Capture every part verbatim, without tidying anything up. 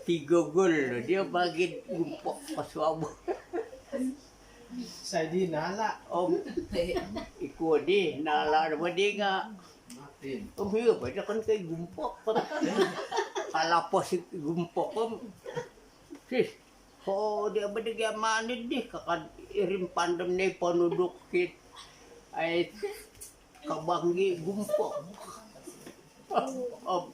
Tigogol no dia bagi gumpok kosuab. Sai di nala. Om iko di nala no bagi nga. Om iyo bagi kan kai gumpok. Kalapos i gumpok om. Sis. Ho dia bagi dia manid di kakad irim pandem ni ponuduk kit. Ai kabanggi gumpok. Om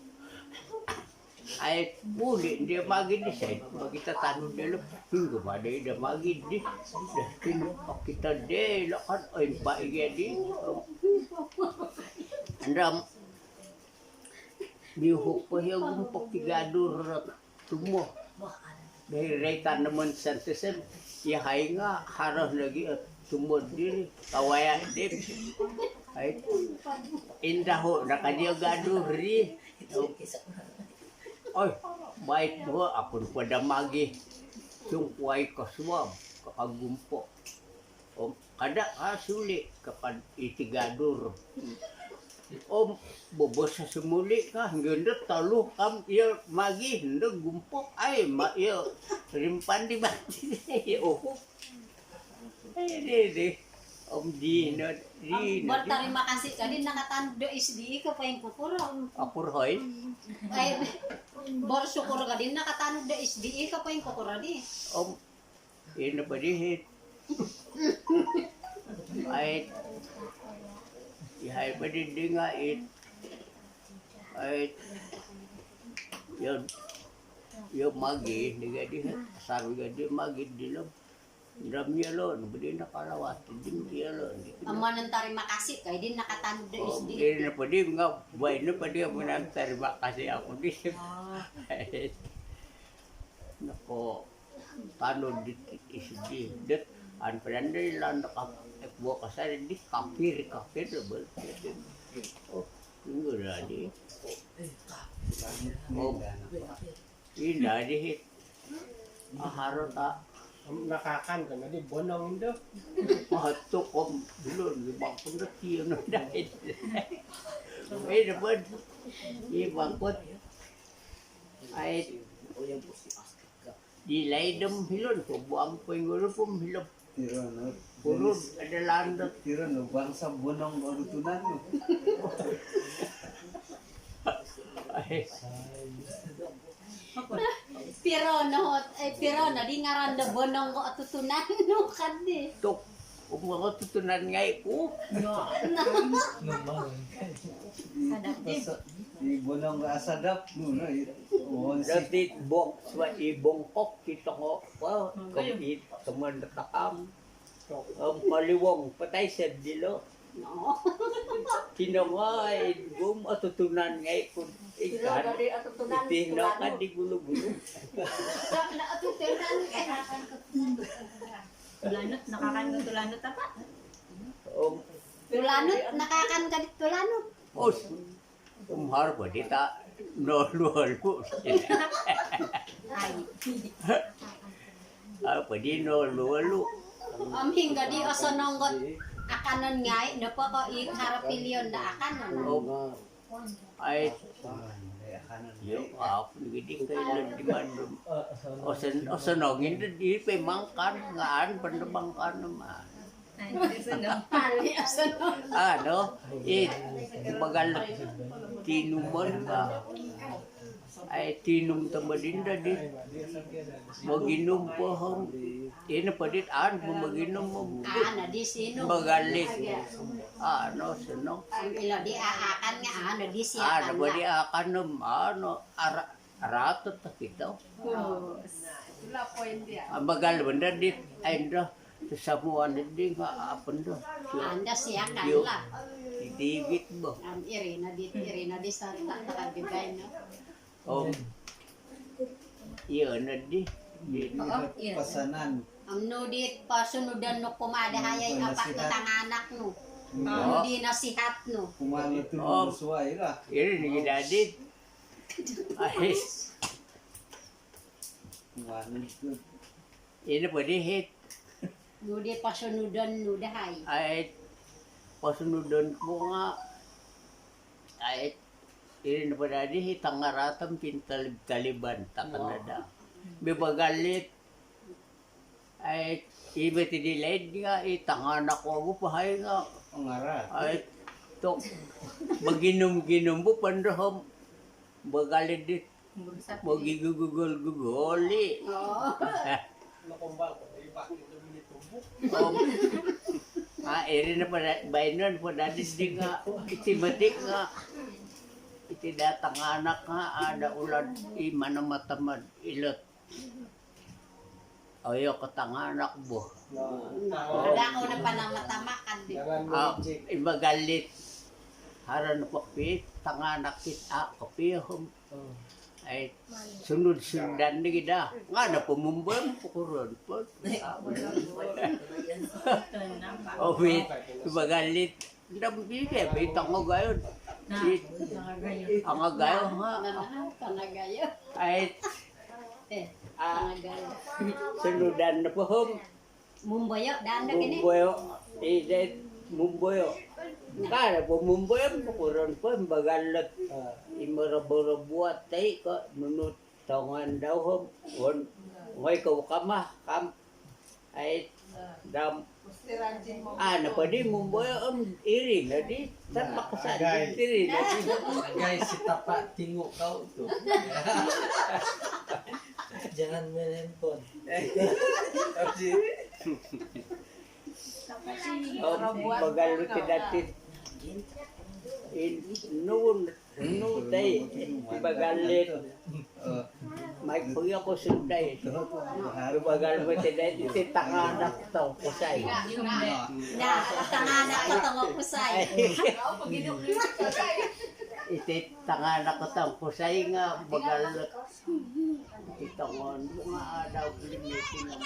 ai buli dia magi di sai bagi tatanud dia lo. Hinggo bagi dia magi di. Dah tin okito dia lo kan oi pa iya di. Andam. Diuhup po hiyo gumpok tigadur. Tumo. Dai, dai tanaman santesen, yahai nga haro lagi, eh, tumo diri, kawaya diri. Ai, indahu, nakadio gaduh ri. Oi, baik bo, aku pada magi. Sungkuai kosuab, kakagumpo. Om kada ka suli kakad iti gadur. Om bobos sumuli ka, ngendo tolu kam iyo magi, ngendo gumpok ai ma iyo rimpan di bati. Iyo uhup. Ai di di. Om di no di no di. Berterima kasih kadi nakatanud do S D I ka paingkukur. Akur hoi. Ai bersyukur kadi nakatanud do S D I ka paingkukur di. Om Ino po dihit. Ait. Ihai po di dinga it. Ait. Yo, yo magi, diga dihit. Saru ga di magi dilo. Dam yo lo, no po di nakalawat. Dim yo lo. Amanan tarima kasih, kai di nakatanud do S D. Ino po di nga, buai no po di amanan tarima kasih aku di. Noko tanud di S D dot an padan di landa kap ek buah kasar di kapir, kapir lo bel. Oh, minggu dah di. Oh, inda di hit. Aharo ta. Nakakan kan di bonong indo. Mahatuk om dulu di bangkun do tiyo no dahit. Eh, dapat. Di bangkut. Ai. Di laid om hilon ko buang poingurupum hilom. Tiro no. Urun ada landet. Tiro no bangsa bonong do tunan no. Ai. Piro no, eh, piro no di ngaran do bonong ko atutunan no kan di. Tuk. Umur ko tutunan ngai ku. Yo, nah. Di bonong asadap nu no. Dati bok suai bongkok kita ko pa ko it teman detakam. Om paliwong patai sedilo. No. Tinongai gum atutunan ngai ku ikan. Iti no kan di gulu-gulu. Na atutunan. Tulanut, nakakan ko tulanut apa? Om. Tulanut, nakakan ko di tulanut. Os. Om har po di ta nolu-olu. Ai. Har po di nolu-olu. Om hinggo di osonong got akanon ngai, nopo ko i karapilion da akanon. Om. Ai. Yo, apa gidi kailo di mandum. Osen, osenongin di pemangkan, ngaan panda mangkan ma. Ano, it, bagal tinuman ka. Ai, tinum tambadin da di. Moginum pohon. Ino po dit an moginum. Ano di sinum. Magalit. Ano, senang. Ilo di aakan nga ano di siakan. Ano po di aakan nom, ano, ara-, aratot kita. Bagal benda dit, ai, ndo. Samuan di nga apa ndo. Anda siakan lah. Di David bo. Iri na di, iri na di sa tak di baino. Om iyo no di. Oo, iyo. Pasanan. Om nu di pasunudan nu kumaa dahai apat no tanganak nu. Om nu di nasihat nu. Kumaa nu tu suai lah. Iri ni dadi. Ai. Kumaa nu tu. Ino po di hit. Nu di pasunudan nu dahai. Ai. Pasunudan ku nga. Ai. Iri nopo dadi i tangaraat om pintalib-taliban, takan dada. Bibagalit. Ai, i bati di laid nga, i tanganak wagu po hai nga. Ai, tok. Baginum-ginum bo pandohom. Bagalit di. Bagigugugol-gugol i. Om, ah, iri nopo da-, baino nopo dadi di nga, iti mati nga, iti da tanganak nga, ada ulad i mana matamad ilot. Oyo ko tanganak bo. Ada ko na panama-tamakan di. Ah, i bagalit. Haro nopo pi tanganak it, ah, kopio om. Ai, sunud-sunudan di gida. Nga nopo mumboyo om pokuron po. Owit, bagalit. Ndam bibi, bi tangagayon. Bi tangagayon nga. Ai, ah, sunudan nopo om. Mumboyo, daan do kini. Mumboyo, i dai mumboyo. Nga nopo mumboyo om pokuron po, bagalit. I morobo-robo tai ko nunu tongoan dau om. Wan, ongoi ko kama, kam. Ai, dam. Ah, nopo di mumboyo om iri nodi. Tapak sa di iri nodi. Agai si tapa tingu kau tu. Jangan main handphone. Om bagalit i dati. I nunu, nunu tai, bagalit. Mai pogi oku sundai. Bagalit ti dai, iti tanganak tongkusai. Nah, tanganak tongkusai. Iti tanganak tongkusai nga bagalit. Iti tongoon nga ada buli meeting nga.